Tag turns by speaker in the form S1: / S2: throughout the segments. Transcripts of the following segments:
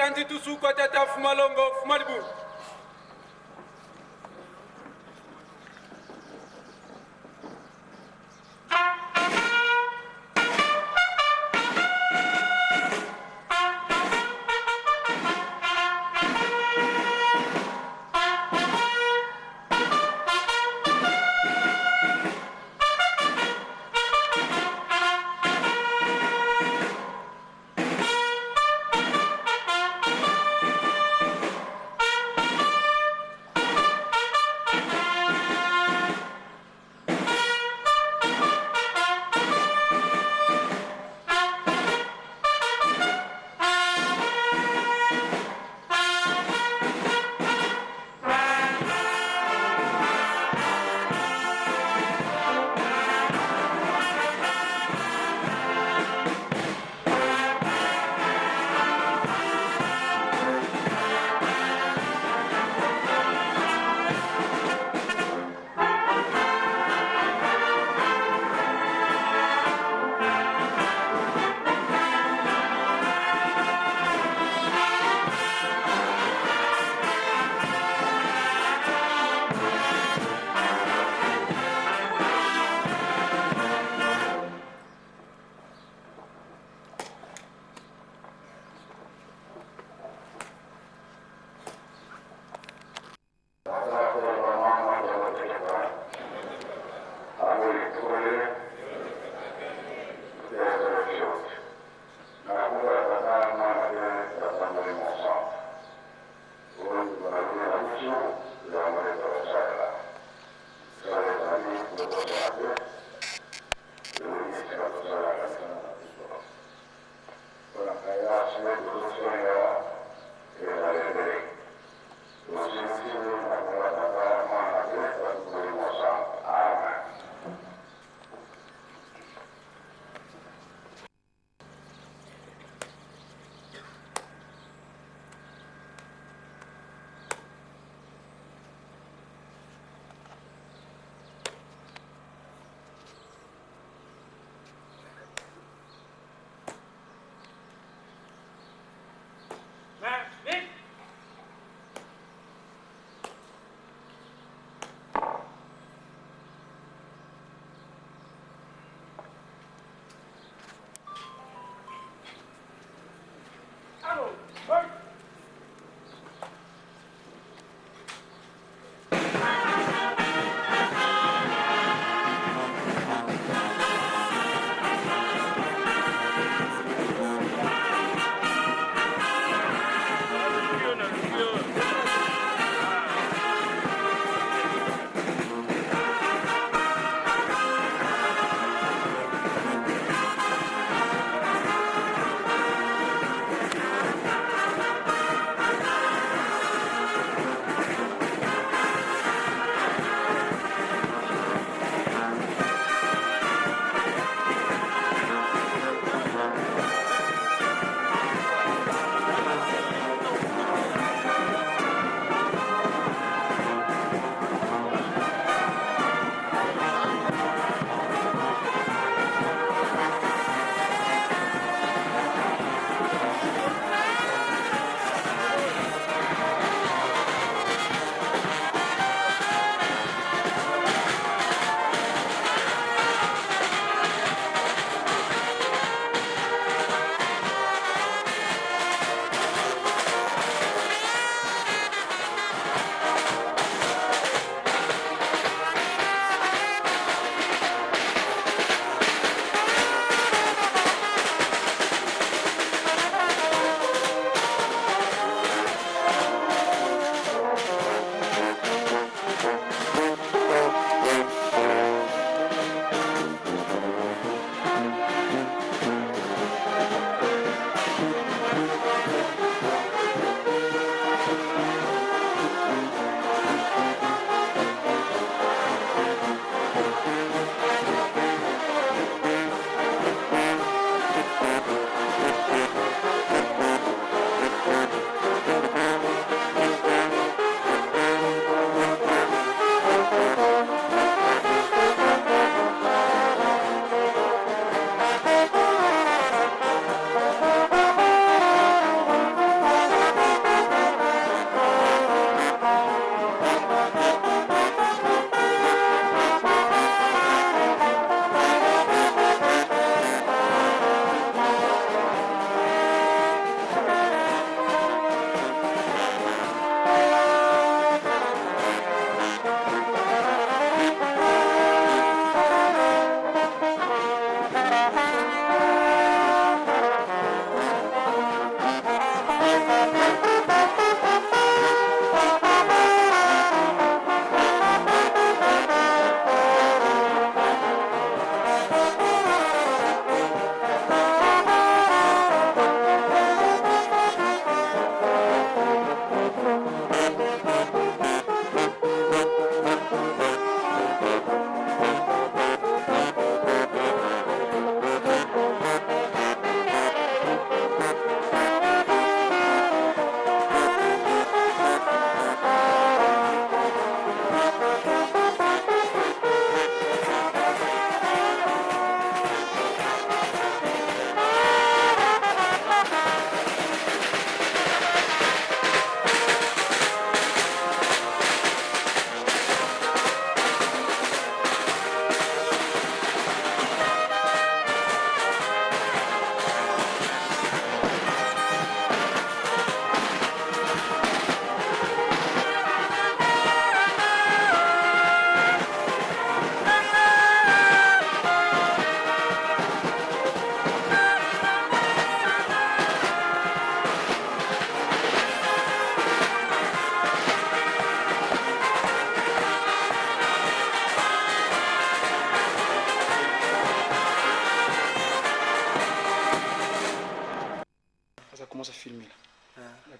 S1: Anzitusu Tata Fumalongo Fumalibu.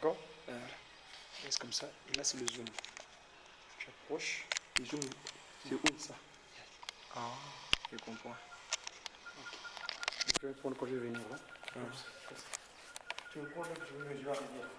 S2: D'accord? Reste comme ça. Et là, c'est le zoom. Tu approches.
S1: Le zoom, c'est où?
S2: Ça.
S1: Ah, je comprends.
S2: Ok. Je vais prendre quand je vais venir là. Tu me prends là que je vais mesurer à rivière.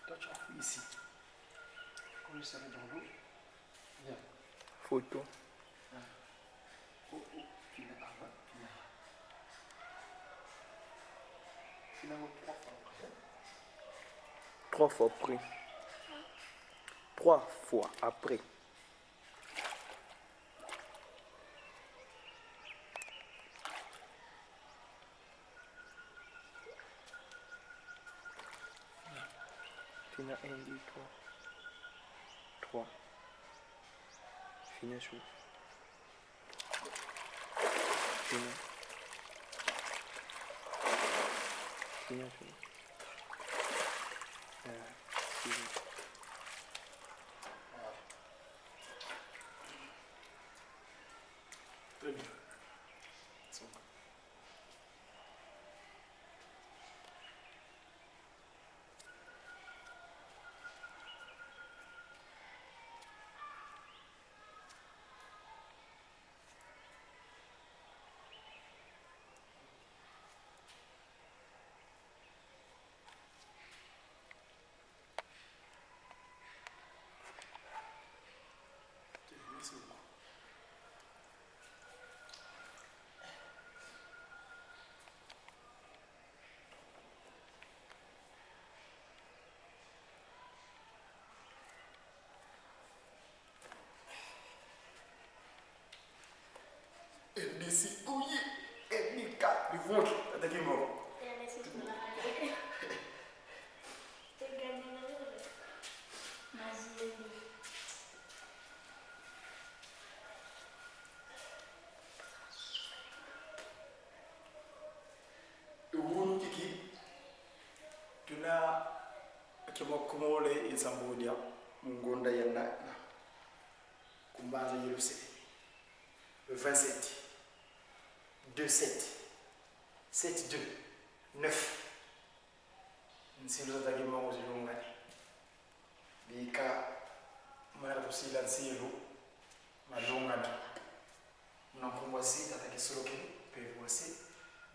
S2: Toi, tu appuies ici. Quand je serai dans l'eau, viens.
S1: Photo.
S2: Oh, oh, fina avant, fina. Finalement, 3 fois après.
S1: 3 fois après. 3 fois après. Fina 1, 2, 3. 3. Fina sous. Fina. Fina sous. Fina.
S2: Très bien. C'est bon. Merci beaucoup.
S3: NDC, Ouye, NDK, du ventre, attaquez mort. Soma kumole insambudia mungonda ya na kumbanza Yerusalem. Le 27 2 7 7 2 9 nsilu za kimongo zilungani bika mwana tusila nsilu malungana mnankumbwa si atakisoloke pevi wasi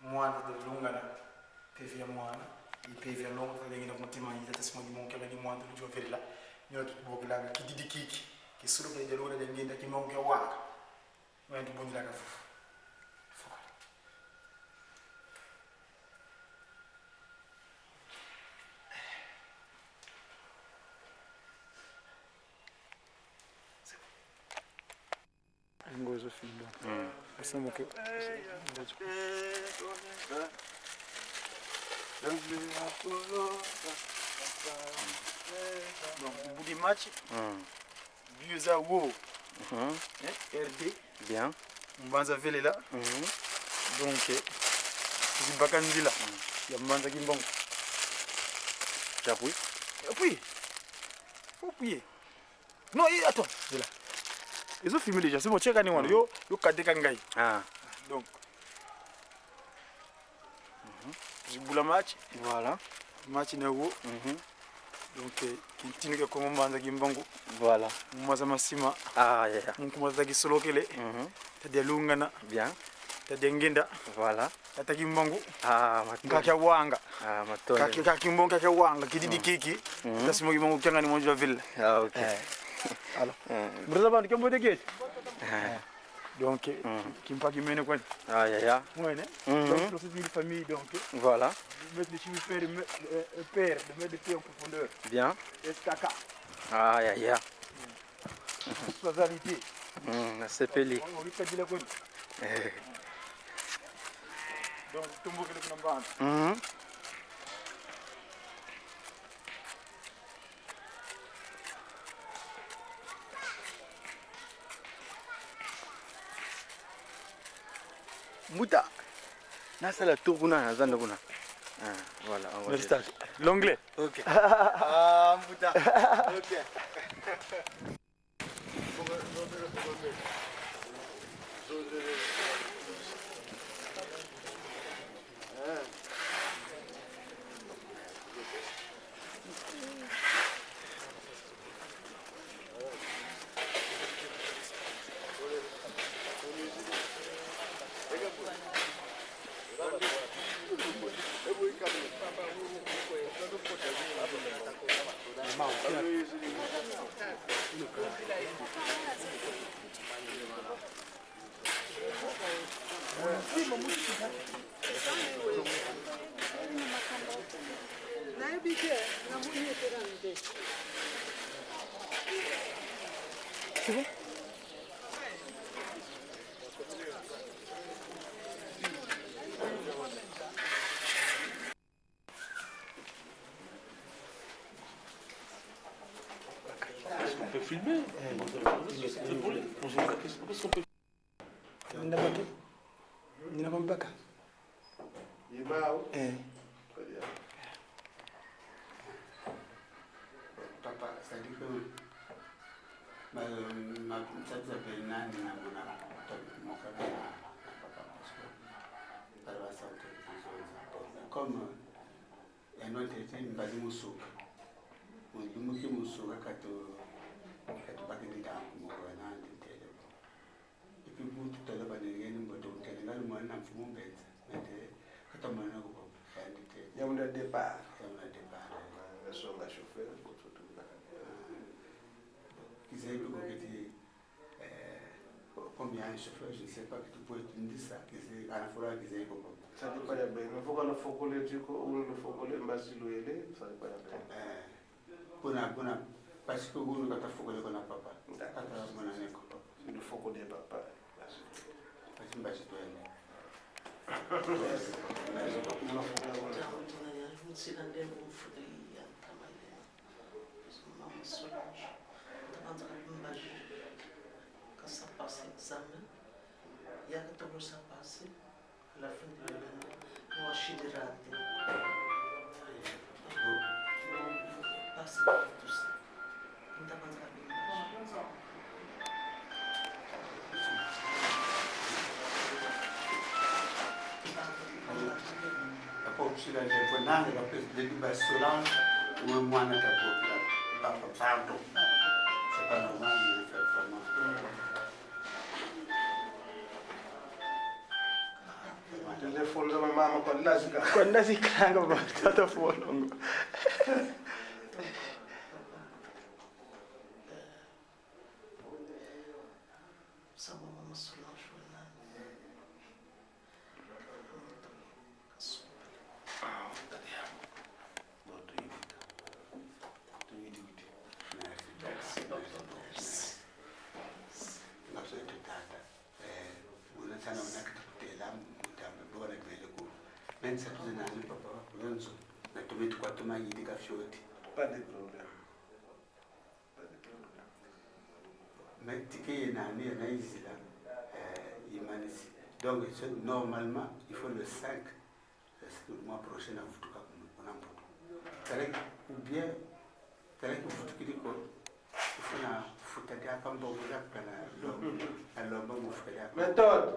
S3: mwana delungana pevi ya mwana ipevi ya longo talengina mutima yitata simo kimongo kela ni mwana lujua verila nyo tutubokela kididi kiki kisoloke jalona jangenda kimongo ya wanga mwana tubundila kafufu. Ngozo findo. Asamuke. Donc, au bout du match, Biuza Wo, RD,
S1: Bien.
S3: Mbanza Velela. Donc, Zibaka Nzila, ya Mbanza Kimbongo.
S1: J'appuie.
S3: Appuie. Faut appuyer. Non, attends, c'est là. Ils ont filmé déjà, c'est bon, check mm. Yo, yo kade kangai.
S1: Ah.
S3: Donc, Zibula match,
S1: Voilà.
S3: Match na wo. Donc, kintinu ke kongo Mbanza Kimbangu.
S1: Voilà.
S3: Mwaza masima,
S1: Ah, yeah.
S3: nkumaza kisolokele, tadia lungana,
S1: Bien.
S3: Tadia ngenda,
S1: Voilà.
S3: Tata Kimbangu,
S1: Ah, matole.
S3: ngakya wanga.
S1: Ah, matole.
S3: Kaki kaki mbongo kaki wanga, kididi kiki. Tasimo Kimbangu kyanga ni mwanjo ville.
S1: Ah, ok.
S3: Alors. Mbraza bandu kembo de gate. Donc, kimpa kimene kwa.
S1: Ah, yeah, yeah.
S3: Mwene. Donc, c'est une famille, donc,
S1: Voilà.
S3: mettre les chiffres père, père, de mettre les pieds en profondeur.
S1: Bien.
S3: SKK.
S1: Ah, yeah, yeah.
S3: Responsabilité.
S1: Sepeli.
S3: On lui fait dire quoi. Donc, tumbo kile kuna mbana.
S1: Mbuta. Nasala tour kuna na zando kuna. Ah, voilà, on va dire.
S3: L'anglais.
S1: Ok. Ah, Mbuta. Ok.
S4: On peut filmer. C'est pour les. Qu'est-ce qu'on peut
S3: Ndabake. Nina kwa mpaka. Eh.
S5: Papa, c'est-à-dire que ma ça s'appelle nani na mona mon frère na papa parce que par la santé comme un autre était mbali musuka muki musuka kato kato bakindi da mo na nditele et puis pour tout à l'heure banengeni mboto ngene ngali mwana mfumo mbenza mende kata mwana ko nditele
S6: Yamuna départ.
S5: Yamuna départ.
S6: Songa chauffeur
S5: Qu'ils aient le comme il y a un chauffeur, je ne sais pas que tu peux te dire ça, qu'ils aient à la fois qu'ils aient comme
S6: Ça dépend ya ben. Il faut qu'on fokole tiko ou le fokole mbasilu ele, ça dépend ya ben.
S5: Bona bona parce que vous kata fokole kona papa. Kata bona ne ko papa.
S6: Le fokole papa.
S5: Parce que mbasi to ele.
S7: Quand ça passe examen, il y a que ça passe à la fin de l'année, moi je suis raté. Merci pour tout ça. Ntabanza kabili.
S5: Kapopsila lepo nange kapresident ba Solange umwe mwana kapopila papa pardon. C'est pas normal de faire vraiment.
S6: Telefoni za mama kwa lazika.
S1: Kwandazikanga tata folongo.
S7: Sama mama Solange wena.
S5: Merci. Ngasoyethu tata eh unathanda unakutela mutamba bona vele ku bensatuze nani papa yonzo natumithi kwatumanyili kafyoti.
S6: Pas de problème. Pas de problème.
S5: Mais ticket yenani yena izila imanisi. Donc normalement il faut le 5 le mois prochain avutuka kuna mputu. Tarek ou bien tarek vutukiliko ufuna futa dia kambo kana alomba mufuta dia.
S6: Méthode.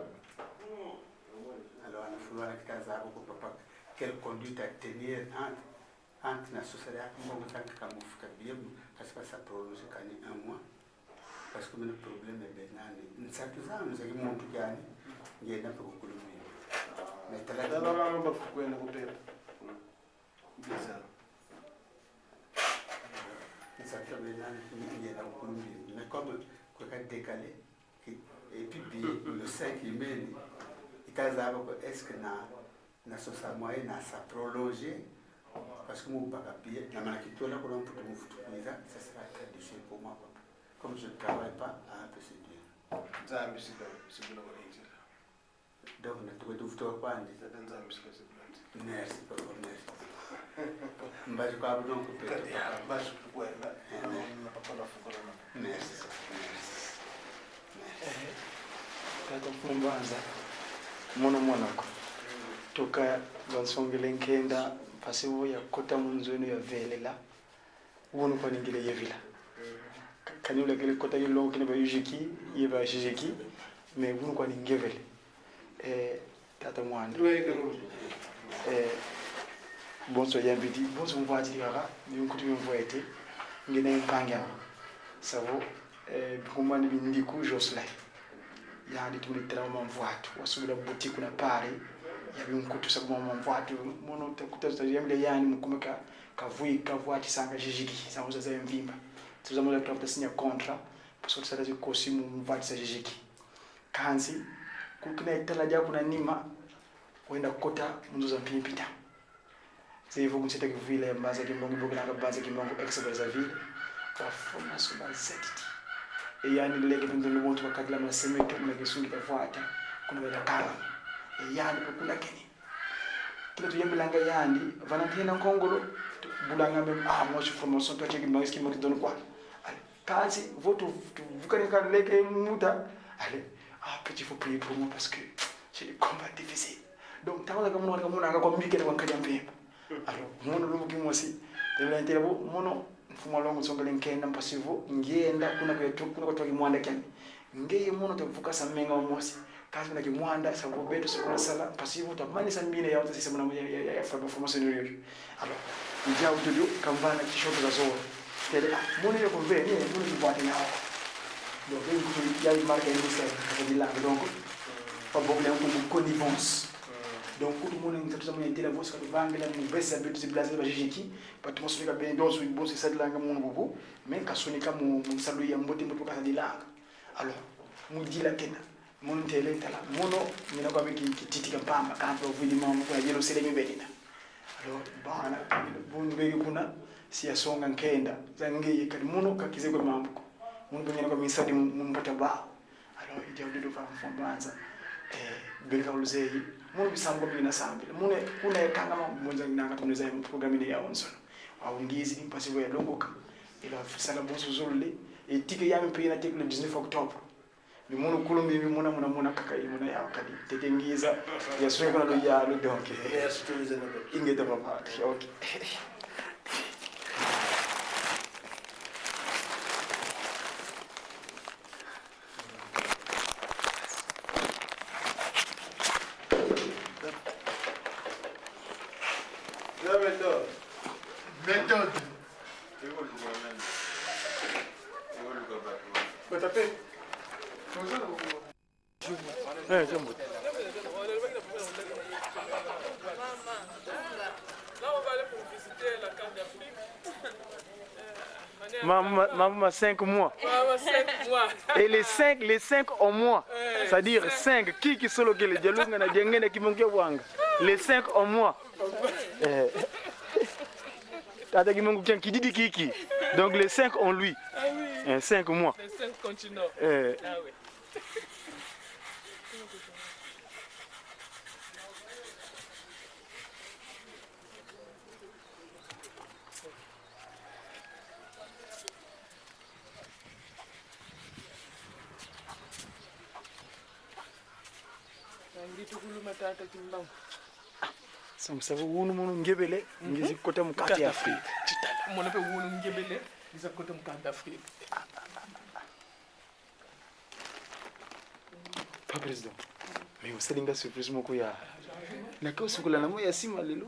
S5: Alors anafulwa na kitaza hapo kwa papa quelle conduite à tenir entre na société kambo kamufuka bien parce que ça prolonge kani un mois. Parce que le problème est benani. Nsatu zangu zaki muntu gani ngenda kukulumia. Mais tala
S6: Dada mama bafukwenda kupepa. Bizarre.
S5: Nsatu benani ngenda kukulumia. Mais comme quoi décalé et puis le 5 imeni itazaba ko est-ce que na na sosa moyen na sa prolonger parce que mon baka billet na mana kitola ko mputu mufutukuiza ça sera très difficile pour moi papa. Comme je ne travaille pas à un peu c'est dur.
S6: Nzambi sika sigula kwa injila.
S5: Donc na tuko tufutoka kwandi.
S6: Tata nzambi sika sigula.
S5: Merci papa, merci. Mbaji kwa abu donc
S6: Tata ya mbaji kwenda. Na papa na fukura na.
S5: Merci. Merci.
S3: Tata mfumbanza mono mwanako toka vansongele nkenda pasivo yakota munzwenu ya velela wono kwa ningile yevila kanyula kele kota yilongo kine ba yujiki ye ba jijiki mais wono kwa ningevele tata mwana bonso yambidi bonso mvati kaka yunkutu yumvwete ngena impanga savo bikumani bindiku Jocelyn yandi tumulitela mamvwatu wasubira boutique na pare ya binkutu sabu mamvwatu mono takuta yambile yani mukumeka kavui kavwati sanga jijiki sango za mvimba tuzamula tutafuta sinya kontra parce que tsada zikosi mu mvwati sa jijiki kansi kukina itala ja kuna nima wenda kota munzo za mpimpita zevo kunseta kivile mbaza kimbongo bokela kabaza kimbongo ex Brazzaville wafuna suba zetiti eyani leke pinto bontu bakadila masemento mna kisungi tafwata kuna bela kala eyani kuna keni kila tuyembelanga yandi vanantena nkongolo bulanga me ah moi je formation toi tu qui me donne quoi allez kasi voto vukani ka leke muta allez ah petit faut prier pour moi parce que j'ai des combats difficiles donc tawala ka mono ka mono nga kwa mbikele kwa nkaja mpemba alors mono lumu kimosi tebela ntebo mono mfumo longo tsongele nkenda mpasivo ngenda kuna kwetu kuna kwa kimwanda kyani ngeye mono tavuka samenga mosi kasi na kimwanda sabu betu sikuna sala mpasivo tamani sambine ya sisi mna ya formation yoyo alors nja utudu kambana kishoto za zoa tele mono yo konve ni mono kibwate yao donc il y a une marque ya ni la donc pas beaucoup de connivence donc tout le monde est tout le monde la voix que vangela mu besa betu ziblaze ba jijiki patuma sunika ben donc su bon c'est ça de langa mon bobo mais kasunika mu salu ya mbote mbote kasa dilanga alors mu dila kena mon tele tala mono mina kwa miki kititi kampamba kampa vuli mama kwa yelo sele mibelina alors bana bunbegi kuna si asonga nkenda zangiye kali mono kakize kwa mambo mono bengena kwa misadi mumbata ba alors ija ududu fa mfambanza belka uluzeyi mono bisambo bina sambile mono kuna kanga munza nanga tumeza programme ya onsono waungizi impasivo ya longoka ila sala bonso zulule et tike ya mpe na tike le 19 octobre mi mono kulumbi mi mona mona mona kaka imona ya kadi tete ngiza ya suwe kuna lo ya lo donc
S6: Merci
S3: ingeta papa okay.
S1: Eh, c'est mbote.
S8: Là, on va aller pour visiter la carte d'Afrique.
S1: Maman, maman, 5 mois.
S8: Maman, 5 mois.
S1: Et les 5 en mois. C'est-à-dire 5. Qui solo que le dialogue na diengene qui monke wanga. Les 5 en mois. Tata qui monke qui dit kiki. Donc les 5 en lui.
S8: Ah oui.
S1: 5 mois.
S8: Les 5 continents. Ah oui.
S1: Samu wunu munu ngebele ngizi kota mukati ya Afrique.
S8: Chitala mona pe wunu ngebele ngizi kota mukati Afrique.
S1: Pas président. Mais osalinga surprise moko ya. Nako sukola na moya sima lelo.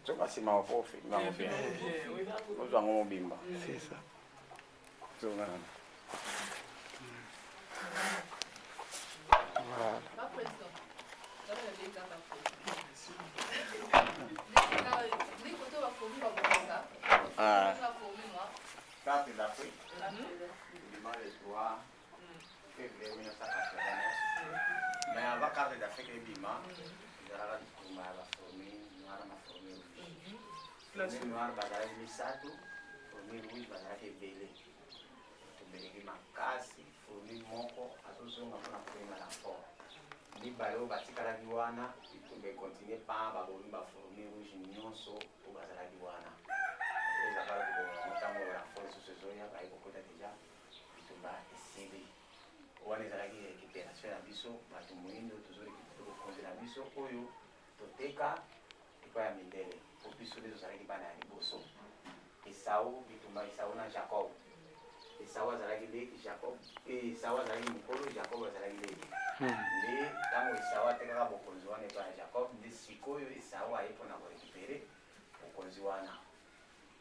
S9: Soka sima ofofi ngango bien. Ozwa ngo mobimba.
S1: C'est ça.
S9: Zonga.
S1: Voilà.
S10: Pas président.
S9: Ah. Carte d'Afrique. Dimanche le 3 février 1989. Mais avant carte d'Afrique ebima, ezalaka bitumba ya bafourmi noire na fourmi rouge. Fourmi noire bazalaki misato, fourmi rouge bazalaki ebele. Tobeleki makasi, fourmi moko azozonga mpona koyema na fort. Mibale oyo batikalaki wana, bitumba ekontinue pa babomi bafourmi rouge nyonso oyo bazalaki wana. Ezalaka koboma ntango renfort lisusu ezoya, baye kokota deja bitumba esili. Wana ezalaki récupération ya biso bato moyindo, tozorécupere bokonzi na biso oyo toteka epai ya mindele, po biso nde tozalaki bana ya liboso. Esau, bitumba Esau na Jacob. Esau azalaki leki Jacob, Esau azalaki mokolo, Jacob azalaki leki. Nde ntango Esau atekaka bokonzi wana epai ya Jacob, nde sikoyo Esau aye mpona korécupere bokonzi wana.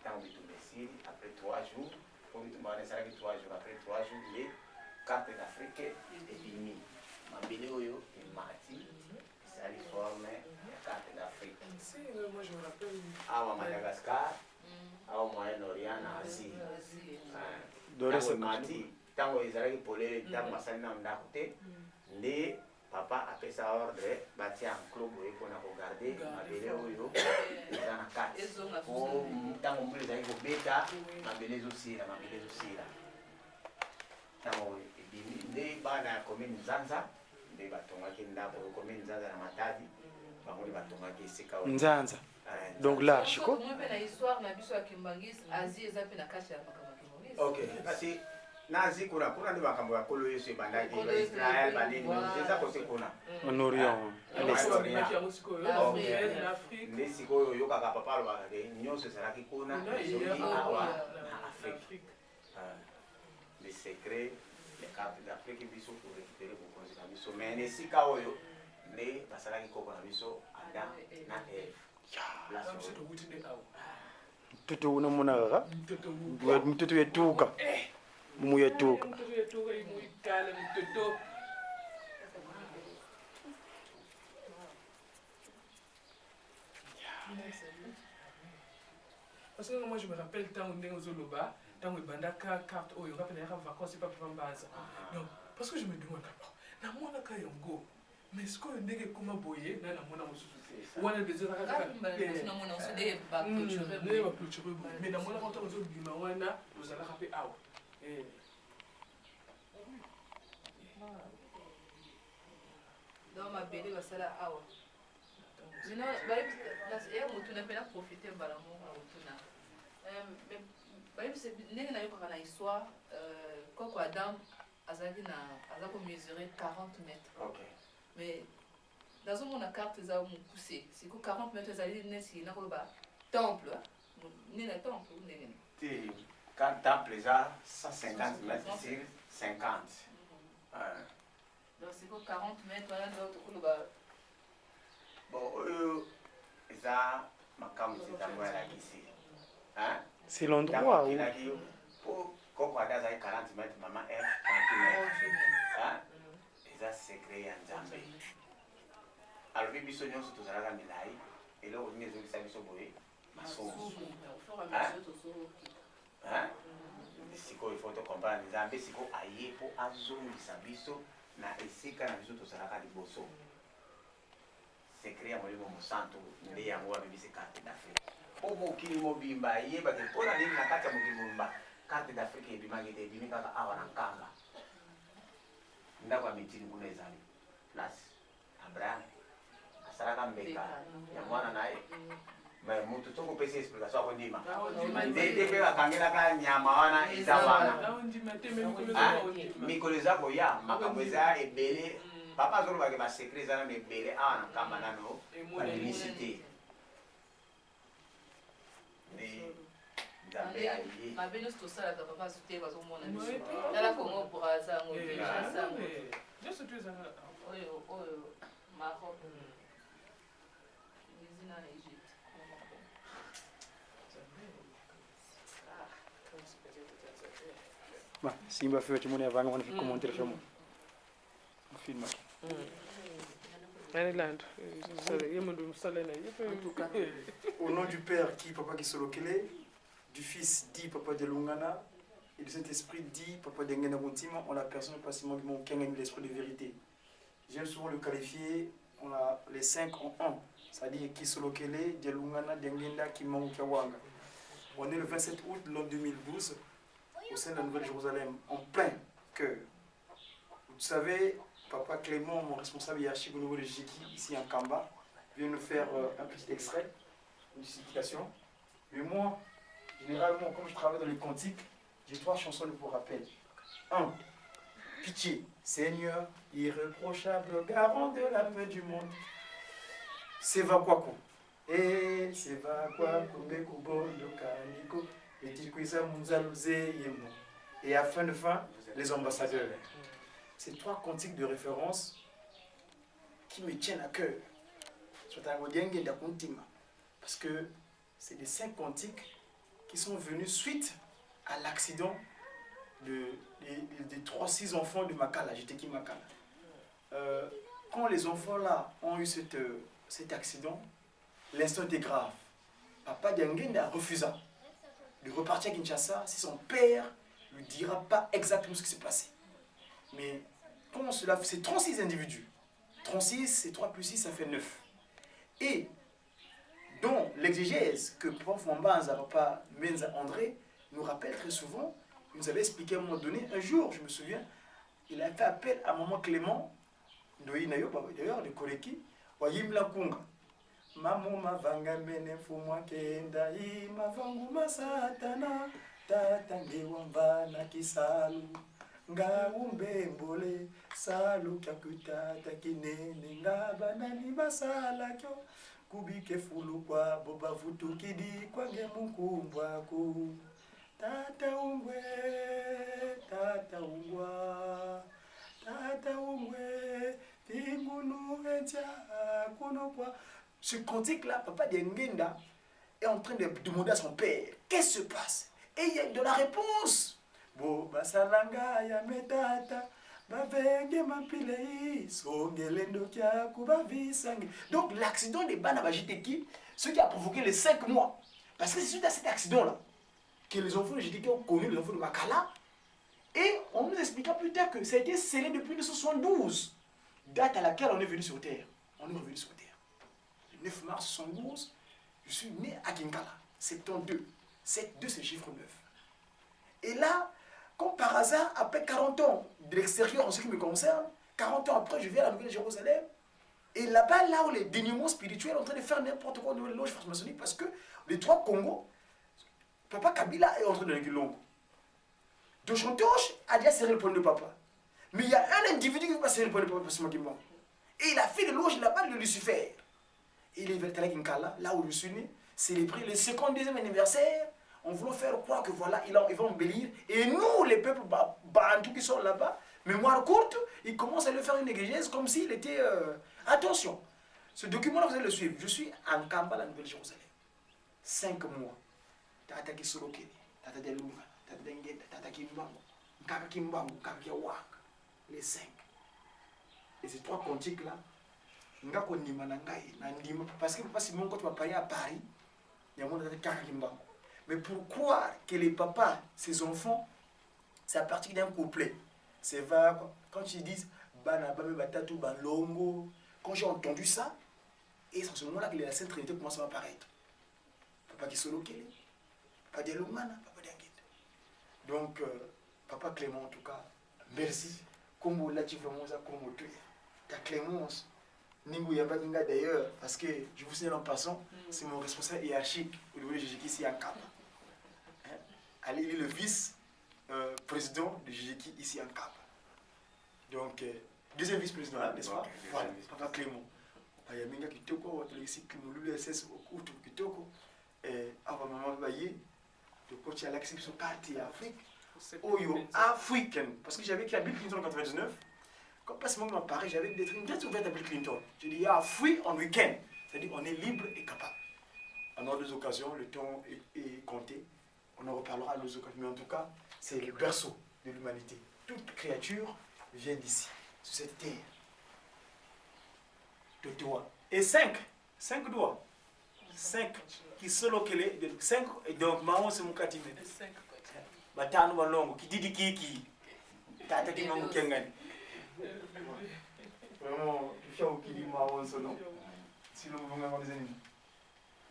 S9: Ntango bitumba esili, après 3 jours, po bitumba wana esalaki 3 jours, après 3 jours nde carte d'Afrique ebimi. Mabele oyo emati esali forme ya carte d'Afrique.
S8: Si, moi je me rappelle.
S9: Awa Madagascar, awa Moyen-Orient na Asie.
S1: Dore
S9: Ntango emati, ntango ezalaki polele, ntango basali nano ndako te, nde papa apesa ordre batia enclos boye mpona kogarde mabele oyo eza na kati. Po ntango mbula ezalaki kobeta, mabele ezosila, mabele ezosila. Ntango ebimi nde bana ya commune Nzanza nde batongaki ndako oyo, commune Nzanza na Matadi, bango nde batongaki esika oyo.
S1: Nzanza. Donc l'arche quoi.
S10: Moi pe na histoire na biso ya Kimbangis, Asie eza pe na kati ya makambo ya Kimbangis.
S9: OK, kasi na Asie kuna kuna nde makambo ya Nkolo Yesu ebandaki,
S10: Nkolo Yesu
S9: Israël
S10: ebandaki,
S9: banini,
S10: voilà.
S9: eza kote kuna.
S1: En Orient, à l'Est.
S9: Ok. Nde sikoyo oyokaka papa alobaka ke nyonso ezalaki kuna, ezongi awa na Afrique. Le secret ya carte d'Afrique biso korécupere bokonzi na biso, mais na esika oyo nde basalaki koko na biso Adam na Eve. Place oyo.
S1: Mtoto unamona kaka? Mtoto yetuka. Mumu yetuka.
S8: Mtoto yetuka imuikale mtoto. Parce que moi je me rappelle tant ndenge ozoloba, ntango ebandaka carte oyo, nga mpe nayaka vacances epa papa Mbanza. Donc parce que je me demande, namonaka yango, mais sikoyo ndenge ekoma boye, na namona mosusu te. Wana deja ezalaka kaka
S10: Nde
S8: baclôture boye, mais namonaka ntango ozobima wana ozalaka mpe awa.
S10: Donc mabele basala awa. Maintenant, ya motuna mpe na profite mbala moko na motuna. Bayebisa ndenge nayokaka na histoire, koko Adam azalaki na aza komesurer 40 mètres.
S9: Ok.
S10: Mais nazomona carte eza mokuse, siko 40 mètres ezali neti nakoloba temple, nde na temple ndenge nini?
S9: Te, quand temple eza 150 mètres sur 50.
S10: Donc siko 40 mètres wana nde tokoloba.
S9: Bon, oyo eza makambo ntango alakisi.
S1: C'est l'endroit où
S9: po koko Ada azalaki 40 mètres, mama F 38 mètres. Eza secret. Secret ya Nzambe. Alobi biso nyonso tozalaka milayi, eloko nini ezongisa biso boye? Masumu. Hein? Sikoyo il faut to comprendre Nzambe sikoyo aye mpo azongisa biso na esika na biso tozalaka liboso. Secret ya Molimo Mosantu nde yango abimisi carte d'Afrique mpo mokili mobimba eyeba ke mpo na nini na kati ya mokili mobimba carte d'Afrique ebimaki te, ebimi kaka awa na Nkamba. Ndako ya mitini kuna ezali place Abraham asalaka mbeka ya mwana na ye. Mais mutu soki opesi explication akondima. Nzete mpe bakangelaka nyama wana eza wana. Mikolo eza koya makambo eza ebele. Papa azoloba ke ba secret eza nano ebele awa na Nkamba nano babimisi te. Nde Nzambe aye.
S10: Mabe nyonso tosalaka papa azo te bazomona biso. Tala Congo Brazza yango Kinshasa yango.
S8: Nyonso tu ezalaka
S10: oyo oyo Maroc. Tunisie na Egypte.
S2: Ba, simba feo chimone avanga wana fi commentaire femo. Film. Au nom du Père qui Papa Kisolokele, du Fils dit Papa Dialungana, et du Saint-Esprit dit Papa Diangenda Kuntima, en la personne pas Simon Gimon Kengen, l'Esprit de vérité. J'aime souvent le qualifier, on a les 5 en 1, c'est-à-dire Kisolokele, Dialungana, Diangenda, Kimangu Kiawanga. On est le 27 août l'an 2012, au sein de la Nouvelle-Jérusalem, en plein cœur. Vous savez, Papa Clément, mon responsable hiérarchique au niveau de Jiki, ici en Kamba, vient nous faire un petit extrait, une explication. Mais moi, généralement, comme je travaille dans les cantiques, j'ai 3 chansons pour rappel. 1. Pitié, Seigneur, irréprochable, garant de la paix du monde. Seva Kwaku. Eh, Seva Kwaku, Mbeku Bondo, Kaniko, Etikwisa Munzaluze, Yemo. Et à fin de fin, les ambassadeurs. Ces 3 cantiques de référence qui me tiennent à cœur. Parce que c'est des 5 cantiques qui sont venus suite à l'accident des 3-6 enfants de Makala. J'étais qui Makala. Quand les enfants là ont eu cet accident, l'instant était grave. Papa Diangenda refusa de repartir à Kinshasa si son père ne lui dira pas exactement ce qui s'est passé. Mais quand cela, c'est 36 individus. 36, c'est 3 plus 6, ça fait 9. Et dans l'exégèse que Papa Fwambanza, Papa Menza André nous rappelle très souvent, il nous avait expliqué à un moment donné, un jour, je me souviens, il a fait appel à Maman Clément, Ndoyi Nayo, d'ailleurs, de Koleki, Wayimla Kunga. Maman mavanga mene fumwa kenda i mavangu masatana tata ngewa mvana kisalu nga umbembole salu kyakutata kinene nga banani basala kyo kubike fulu kwa boba vutukidi kwange mukumbwa ku tata ungwe tata ungwa tata ungwe tingunu etia kuno kwa. Ce cantique-là, Papa Diangenda est en train de demander à son père, qu'est-ce qui se passe? Et il y a de la réponse. Bo basalanga ya metata, bavenge mapilei, songele ndokia kubavisange. Donc l'accident de Bana Bajiteki, ce qui a provoqué les 5 mois. Parce que c'est suite à cet accident-là que les enfants de Jiteki ont connu les enfants de Makala. Et on nous expliqua plus tard que ça a été scellé depuis 1972, date à laquelle on est venu sur Terre. On est revenu sur Terre. Le 9 mars 1972, je suis né à Kinkala, 72. 7, 2, c'est le chiffre 9. Et là, comme par hasard, après 40 ans de l'extérieur en ce qui me concerne, 40 ans après, je viens à la Nouvelle-Jérusalem. Et là-bas, là où les déniements spirituels sont en train de faire n'importe quoi au niveau de loge franc-maçonnique, parce que les 3 Congos, Papa Kabila est en train de Longo. Doshantosh a déjà serré le poing de papa. Mais il y a un individu qui ne veut pas serrer le poing de papa, parce que moi, Et il a fait de loge là-bas de Lucifer. Il est venu à Kinkala, là où je suis né, célébrer le 52e anniversaire, en voulant faire croire que voilà, il va embellir. Et nous, les peuples bantous qui sont là-bas, mémoire courte, ils commencent à lui faire une exégèse comme s'il était... Attention, ce document-là, vous allez le suivre. Je suis en Kamba, la Nouvelle-Jérusalem. 5 mois. Tata Kisolokele, Tata Delunga, Tata Dengenda, Tata Kimbangu, Nkaka Kimbangu, Nkaka Kiawanga. Les 5. Et ces trois cantiques là, nga kondima na ngai na ndima parce que papa Simon quand tu m'as parlé à Paris, yango nazali kaka kimbangu. Mais pour croire que les papas, ses enfants, c'est à partir d'un couplet. C'est va quand ils disent bana bame batatu balongo, quand j'ai entendu ça, et c'est en ce moment-là que la Sainte Trinité commence à apparaître. Papa Kisolokele, Papa Dialungana, Papa Diangienda. Donc, Papa Clément, en tout cas, merci. Comme là, tu vraiment ça, comme tu Ta clémence, Ningu Yambaki nga d'ailleurs, parce que je vous signale en passant, c'est mon responsable hiérarchique au niveau de Jejeki ici à Nkamba. Hein? Allez, il est le vice-président de Jejeki ici à Nkamba. Donc, deuxième vice-président, hein, n'est-ce pas?
S9: Ok, deuxième
S2: Voilà,
S9: vice-président.
S2: Papa Clément. Bayaminga kitoko, tolekisi Kimululu SS okutu kitoko. Awa mama baye, de coach alakisi biso carte ya Afrique. Oyo africaine, parce que j'avais écrit à Bill Clinton en 99. Quand passe mon à Paris, j'avais une lettre ouverte à Bill Clinton. J'ai dit, ah, free on weekend. C'est-à-dire, on est libre et capable. On aura deux occasions, le temps est compté. On en reparlera à deux occasions. Mais en tout cas, c'est le berceau de l'humanité. Toute créature vient d'ici, sur cette terre. De toi. Et 5 doigts. 5 qui sont localisés. 5, et donc, maman, c'est mon katime. Batano balongo, qui dit qui qui. Tata qui m'a mukengani. Vraiment, je suis au Kili Maron Sono. Si l'on veut avoir des ennemis.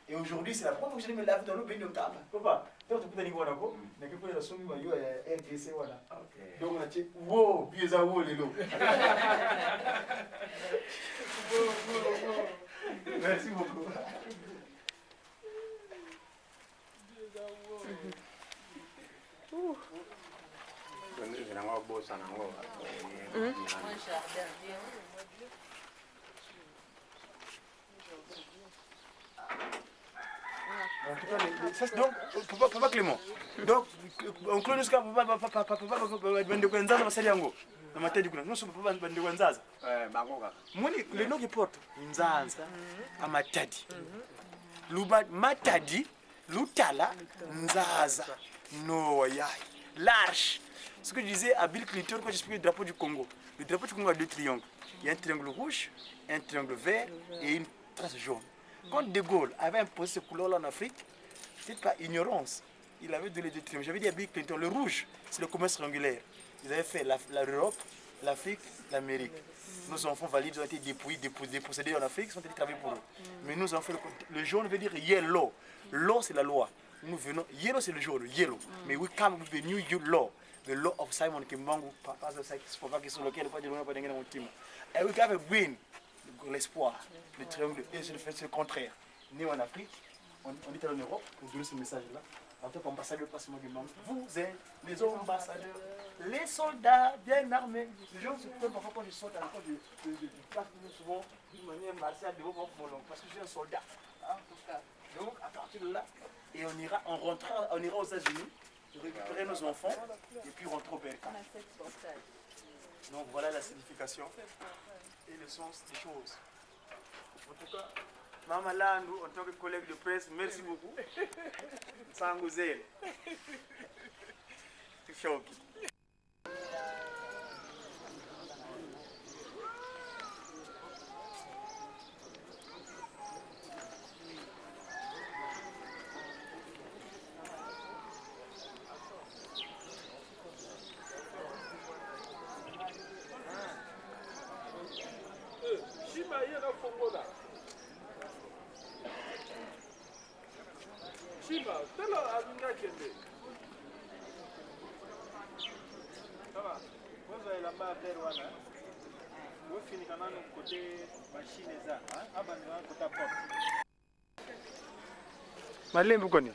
S2: Et aujourd'hui, c'est la première fois que je me lave dans l'eau, ben table. Papa, toi tu peux aller voir là-bas. Mais que pour la somme, il y a RDC voilà. Donc on a dit wow, puis ça wow les lots. Merci beaucoup. En tout cas, ça, c'est donc, papa, papa Clément. Donc, on clôt jusqu'à papa, papa, papa, papa, papa, papa, bandeko ya Nzaza basali yango. Na matadi kuna. Non, papa, bandeko ya Nzaza.
S9: Bango kaka.
S2: Moni, le nom qui porte Nzaza à Matadi. Luba Matadi, Lutala, Nzaza. Noya. L'arche. Ce que je disais à Bill Clinton quand j'expliquais le drapeau du Congo. Le drapeau du Congo a deux triangles. Il y a un triangle rouge, un triangle vert et une trace jaune. Quand De Gaulle avait imposé cette couleur-là en Afrique, c'était par ignorance. Il avait donné deux triangles. J'avais dit à Bill Clinton, le rouge, c'est le commerce triangulaire. Ils avaient fait l'Europe, l'Afrique, l'Amérique. Nos enfants valides ont été dépouillés, dépossédés en Afrique, sont allés travailler pour eux. Mais nous avons fait le jaune veut dire yellow. Law, c'est la loi. Nous venons, yellow, c'est le jaune, yellow. Mais we come with the new law. The law of Simon Kimbangu, papa, papa qui sont lequel, pas de loin, pas de loin, pas de loin. Et we have a green, l'espoir, le triangle, et c'est le contraire. Né en Afrique, on est allé en Europe pour donner ce message-là. En tant qu'ambassadeur, pas seulement du monde, vous êtes les ambassadeurs, les soldats bien armés. Les gens se prennent parfois quand je sors à la porte du parc, souvent d'une manière martiale devant mon long, parce que je suis un soldat. Hein? Donc à partir de là, et on ira, on rentrera, on ira aux États-Unis, récupérer nos enfants et puis rentrer au PRK. Donc voilà la signification et le sens des choses. En tout cas, Mama Landou, en tant que collègue de presse, merci beaucoup. Sangouzel. Choc.
S8: Shima, tala alinga kende.
S1: Ça va. Bozwa elamba ya vert wana. Bofinika nanu côté machine eza, hein? Abandela nanu côté porte.
S2: Malembe koni.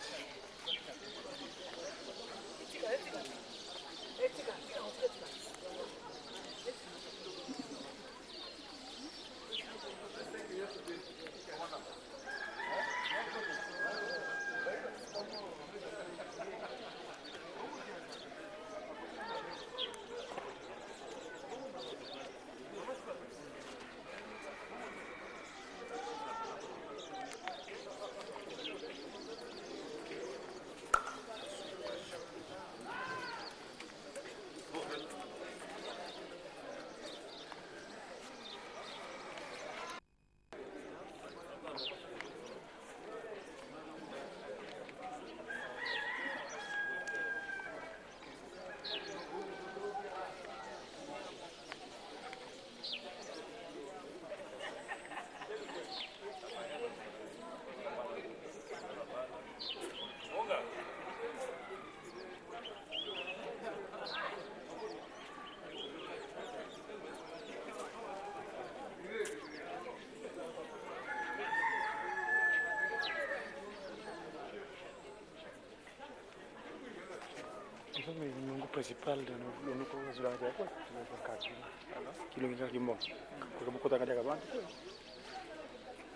S3: Nungu principal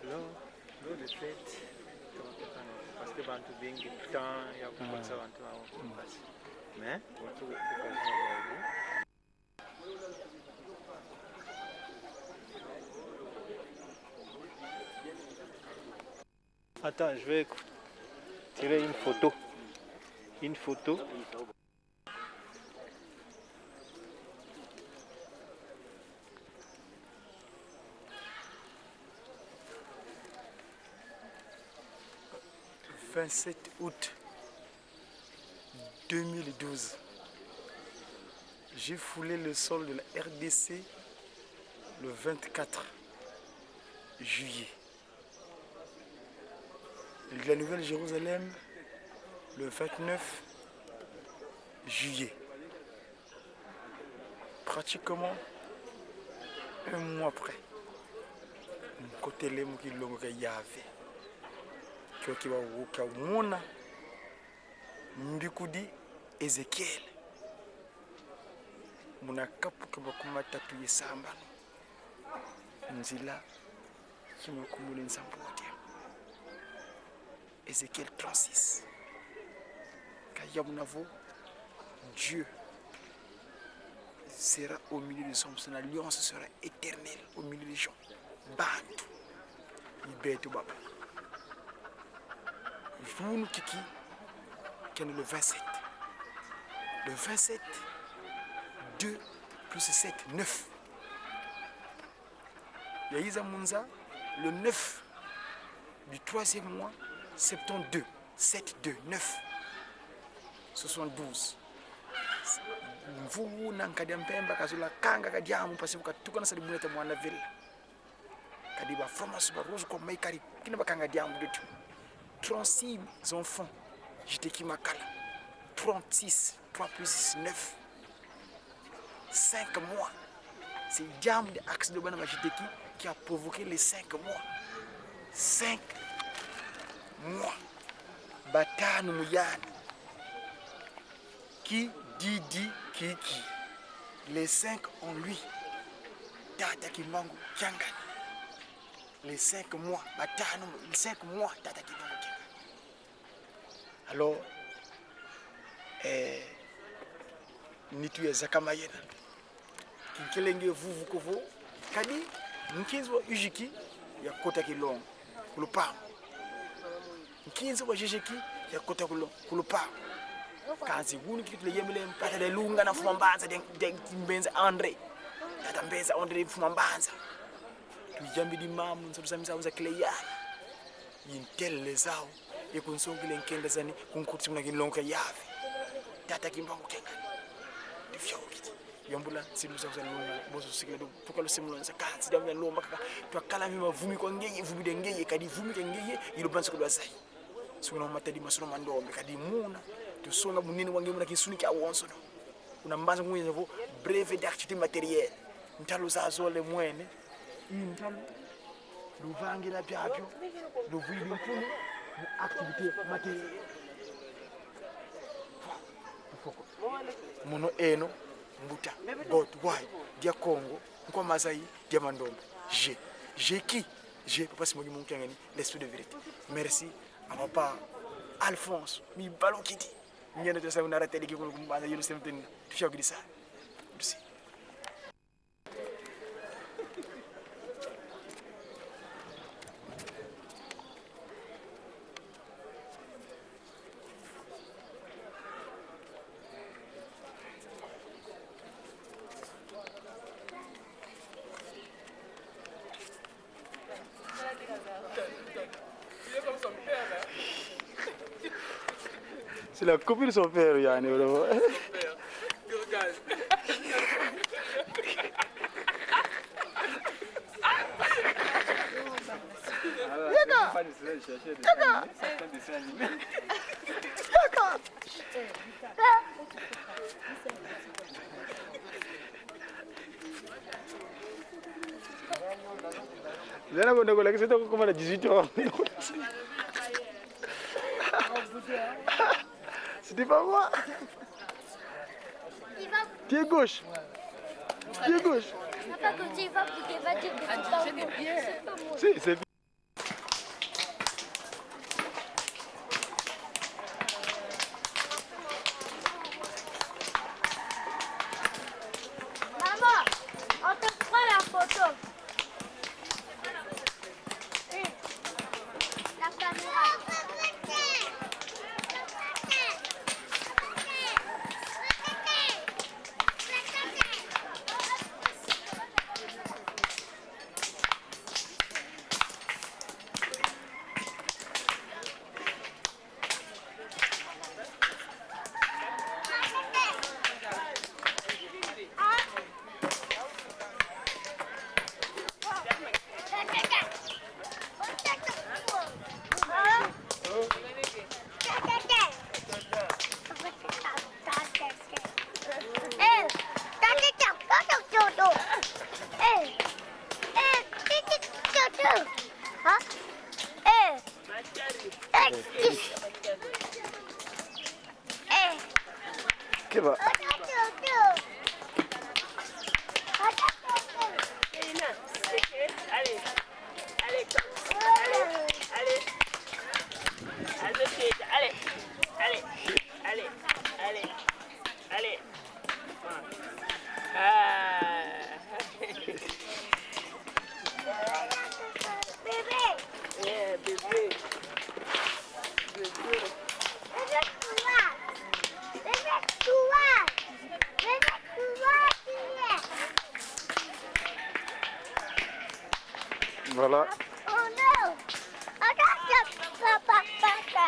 S1: Alors, le fait, parce que bantu bengi temps ya kukolisa bantu abo kasi mais occasion Attends, je vais tirer une photo. Une photo.
S3: « 27 août 2012, j'ai foulé le sol de la RDC le 24 juillet. La Nouvelle-Jérusalem le 29 juillet. Pratiquement un mois après, nkotele mokilongo ka yave kioki bawuka mona mbikudi Ezekiel munakapuka makumi matatu yesambano nzila kimakumule nzambudia Ezekiel 36 kayamunavo Dieu sera au milieu des hommes, son alliance sera éternelle au milieu des gens. Bantu ibetu baba Junu kiki kene le 27 le 27 2 plus 7 9 Yaïza Munza le 9 du troisième mois 72 7 2 9 72 mvuwu na nkadia mpemba kazula kanga kadiamu pasi katuka na salibuna ta mwana villa kadi ba francs ba rose ko mai kari kina bakanga diamu de tout 36 enfants j'étais qui makala 36 3 plus 6 9 5 mois c'est diamu de axe de bana qui qui a provoqué les 5 mois 5 mois batanu muyani qui dit dit qui qui les 5 en lui tata Kimbangu Kiangani les 5 mois batanu les 5 mois tata Kimbangu Kiangani alors eh, nitu ya zakamayena kinkelenge vuvu kovo kadi nkinzi wa ujiki ya kota kilongo kulupango nkinzi wa jejeki ya kota kulupango kanzi wuni kitu leyemele mpata de lunga na fuma mbanza de, de mbenza Andre tata mbenza Andre fuma mbanza tuyambi di mamu nsobusamisa uza kleyana yintelle zawo ekunsongile nkenda zani kunkuti muna kilongo yave tata Kimbangu Kiangani ndifyawukiti yambula nsiluza kuzalunga bozo sikila do puka lusemula nsa kansi damu ya lomba kaka twakala mi mavumi kwa ngeye vumi de ngeye kadi vumi ke ngeye ilo banso ko zai suna matadi masono mandombe kadi muna tusonga munene wange muna kinsuni kya wonso no una mbanza ngwe vo brevet d'activité matérielle ntalo zazole mwene intalo luvangira byabyo luvuyi binkunu mu activité matérielle muno eno mbuta god why dia Congo nkwa mazai dia mandombe j'ai j'ai qui j'ai papa Simon Kiangani l'esprit de vérité merci à papa Alphonse mi balokiti ngene to sa unara tele ki ko kumbanza yelo semten tufya merci.
S8: Il est comme son père, hein.
S3: C'est la copie de son père, Yann, vraiment.
S8: Regarde.
S3: Yaka Yaka Zana kwenda kulakisa kama na 18 ans. C'était pas moi.
S2: Pied gauche. Pied gauche.
S11: Papa, quand il va piquer, va dire que c'est pas moi. C'est pas moi.
S2: Si, c'est
S11: Maman, on te prend la photo. La caméra.
S2: Keba.
S12: Allez, allez, allez, allez, allez, allez, allez, allez, allez, allez. Ah.
S11: Bébé.
S12: Yeah, bébé. Bébé.
S11: Bébé, toi. Bébé, toi. Bébé, toi, tu es.
S2: Voilà.
S11: Oh non. Attends, papa, papa.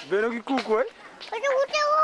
S2: Beno kikuku, eh?
S11: Papa.